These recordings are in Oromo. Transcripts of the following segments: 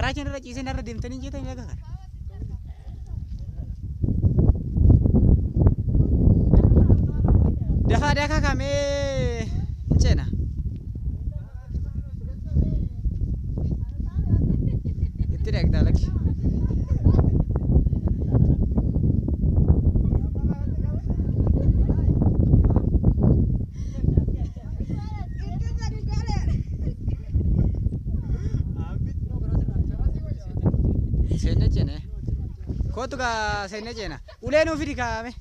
Garaachaan irra ciisee narra deemtanii jeetanii laga kana. Dafaa daakaa kaamee hin ceena. Itti dhaqxaa lakki. Seenne ceene. Kootu kaa seenne ceena. Ulee nuu fidi kaame.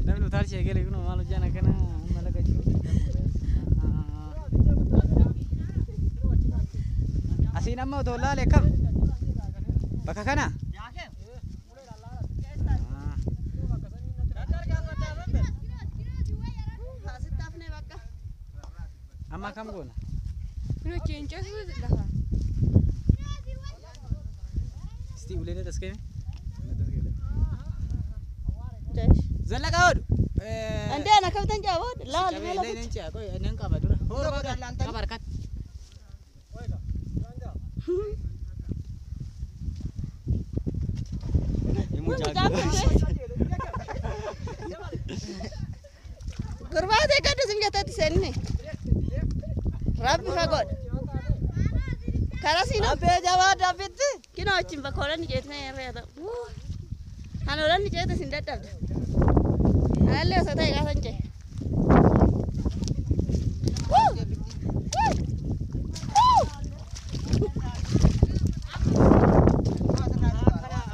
Namni utaalcha eegale kun maal hojjaan akkana amma laga jiru. Asiin amma otoo laale akkam? Bakka kana? Amma akkam goona? Isti ulee tas ka'e? Zallaqaa hodhu. Andeen akkamitti jaawwan laal mee lafa. Nan ce'a qoy nan qaba dura. Hoo qaba harkatti. Gurbaa ta'e gadda sim jettetti seenne. Rabbi fagoodha. Karaa siinoo. Abbee jabaa dabbitti. Kinoo achiin bakka hoolonni ceetee irra ta'u. Kan hoolonni ceete sin dadhabda. Anallee osoo ta'e gaafa hin ce'e.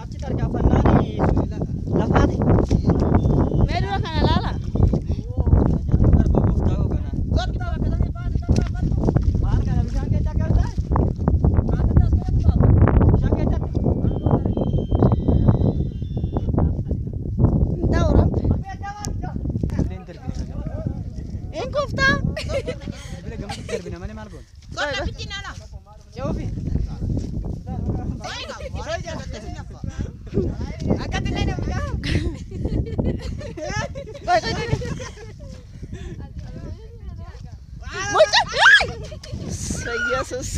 Achi tarkaanfannaan lafaati. Mee dura kana laala. Maal kana bishaan keessa akka ta'e? Bishaan keessatti. Hin ta'u rabbi. Uleen darbine kaga. Hin kuftaa. Bilbila gamatti darbine malee maal goona? Ce'uufi. Qoy qoy qoy. Mucaa. Yesus.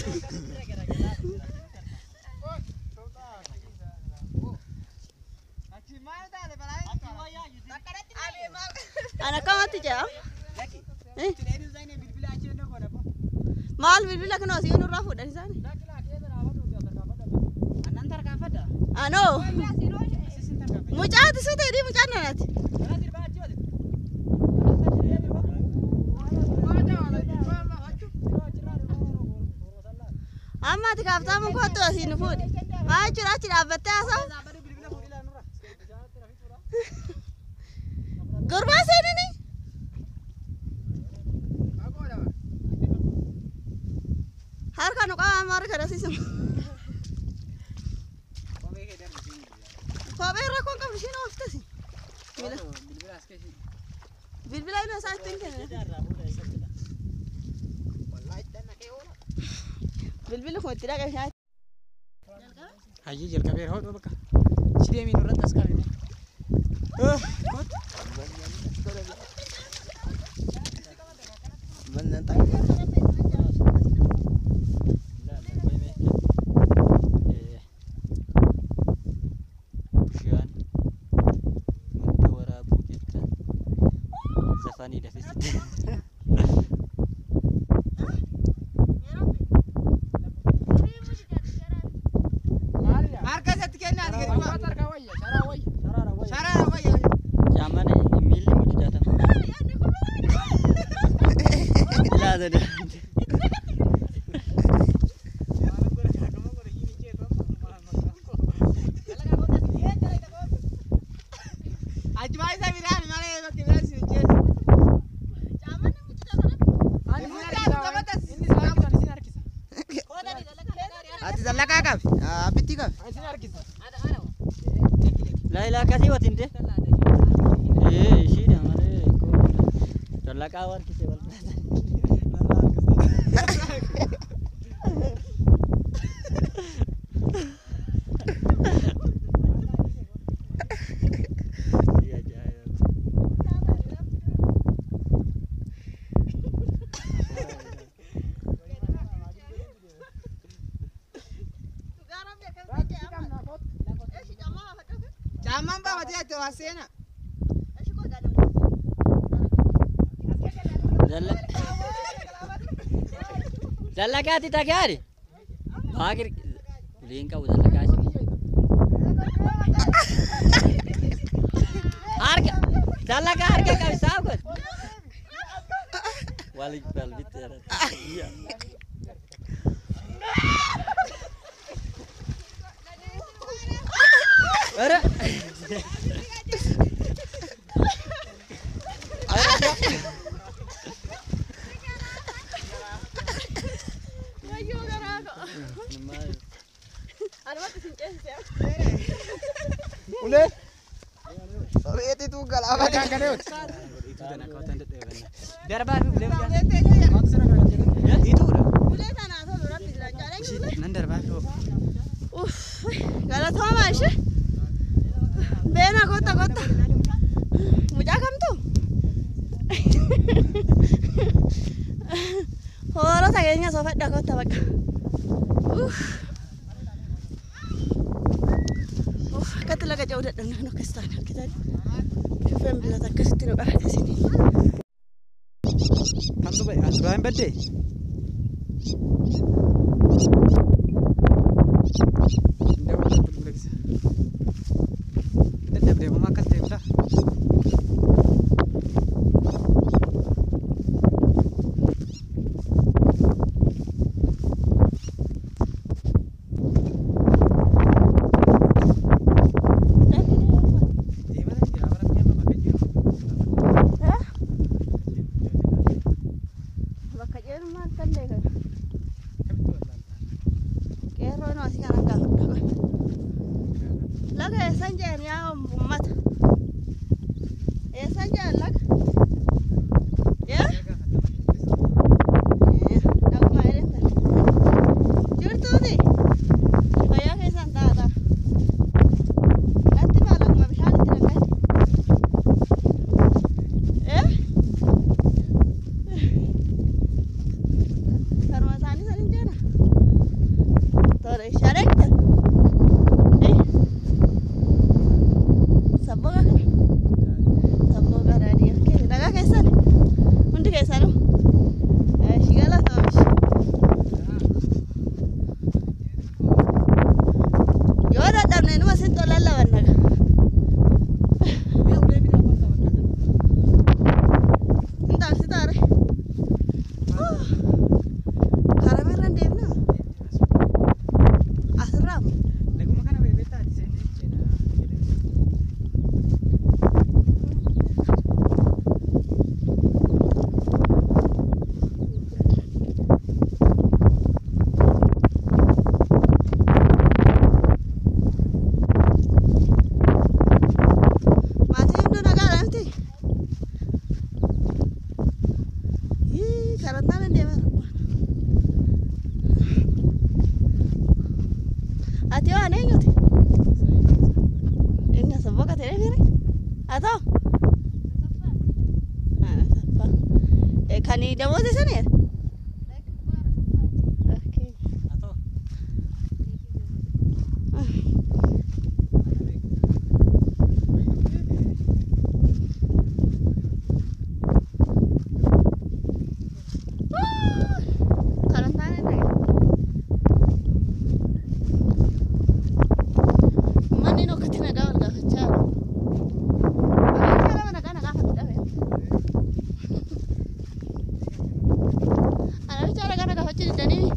Ana akkamatti ce'a? Maal bilbila kun asii nurraa fuudhan isaani? Annan tarkaanfadha. Anoo. Mucaati suuta hidhii mucaan nanaati. Amma ati kaaftaamuun kottu asii nu fuudhi. Maal jechuudha achi dhaabbattee haasa'u? Gurbaa seenini? Harka nu qaba amma harka dasiisuma. Kophee rakkoon qabu ishiin ooftasi. Bilbila as keessa. Bilbila inni isaa ittiin kenne. Bilbilli kun itti dhaqe bishaan. Hayyee jalqabeera hodhuu bakka. Si deemiin irratti as qabime. Kottu. Bishaan madda waraabuu jettan zafanii dafisitti. Harka isatti kennaa ati gadi bu'aa. Sharaara wayya. Caammaan miilli mucucaatan. Laata. Achumaa isa biraan malee bakki biraan si hin ceesu. Ati zallaqaa qabi. Abbitti qabi. Laa akkasii watinte. Ee ishiidha malee dallaqaa harkisee wal Amman baafatee ati waa seena. Zallaqaati tagaari. Baagir uleen qabu zallaqaa si. Harka zallaqaa harka qabi saaf godhi. Wal balbitti irratti. Ara. Wayyoo garaa koo. Anumatti isin ceesise. Ulee. Reetitu galaafate. Darbaa fi ulee mucaa. Ituudha. Ulee tanaa tolu rabbi jiran jaalan. Nan darbaa fi Uff, galatoomaa ishee. Beena kotta kotta. Mucaa kamtu? Hoolota keenya soofadha kotta bakka. Uff. Uff, akkatti laga ce'uu dadhabne kan akkas ta'an argitan. Shuffeen bilata akkasitti nu qabate isinii. Kamtu ba'e? As duraa hin baddee? Dadhabdee homaa akkas deemta. Deemaa jira bara deema bakka jiru. Bakka ceenu maal kan beekan? Kamitti wallaalta? Qeerroo nu asii kanan gaafadha. Laga eessan jeen yaa uummata? Eessan jeen laga? Yaa? Dhaguma jedhan. Jirtuuti? Fayyaa keessan taata. Natti maal akkuma bishaan itti dhaqan? Eh? Karuma isaanii san hin jeena? Tole, shareekta. Eh? Sabbooqa kana. Sabbooqa daadhii. Okay, nagaa keessan. Hundi keessanuu. Eeshi galatoomi. Yoo dadhabne numa sin tolan laban naga. Hin taabsi taare. Karaa irra hin deemnaa? Asirraa moo? Laguma kana beektaa ati seenee jechuudha. Maatiin hunduu nagaadha miti? Ii, karantaan hin deemaa jiru. Ati waan eenyuti? Inni sabbooqa ta'ee mire? Haa ta'u? Asaffaa. Kan damoota sani? Okay. Haa ta'u. Karantaan hin dhagaye. Manni nokkatti nagaa wal gaafachaa jiru. Akka nama nagaa nagaa gaafatu dhabe. Ana bicha nagaa nagaa gaafachuu didanii.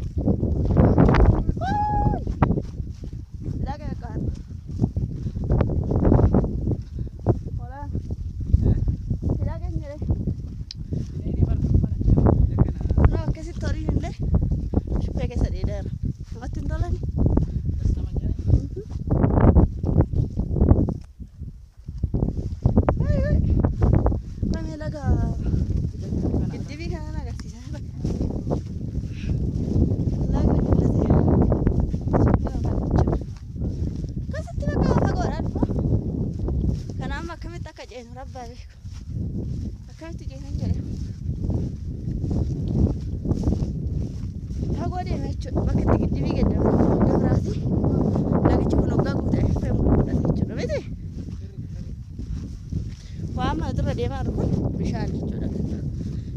Laga qaata. Hola. Laga hin jedhe. No, akkasitti horiin illee shubbee keessa dheedeera. Namatti hin tolani. Namni laga giddibii kana agarsiisa. Lagni mul'ate. Akkasitti bakka fagoodhaan dhufa. Kanaaf akkamitti akka ceenu rabbaa beeku. Akkamitti ceenan jedhe. Fagoo deema jechuudha. Bakka itti giddibii gaddabaru hunda biraati. Lagichi kun hoggaa guute effee mul'ata jechuudha miti?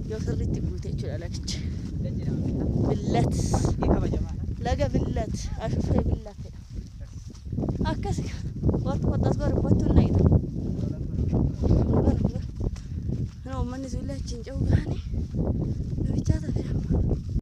Yoo sirriitti guute jechuudha lagichi. Billat. Laga Billat. Ashuufee Billat jedhama. Akkas kottu kottu as gori kottu hin dhaqna. Gori gori. Kana uummanni sun illee achiin ce'uu gahanii namichaa tafe amma.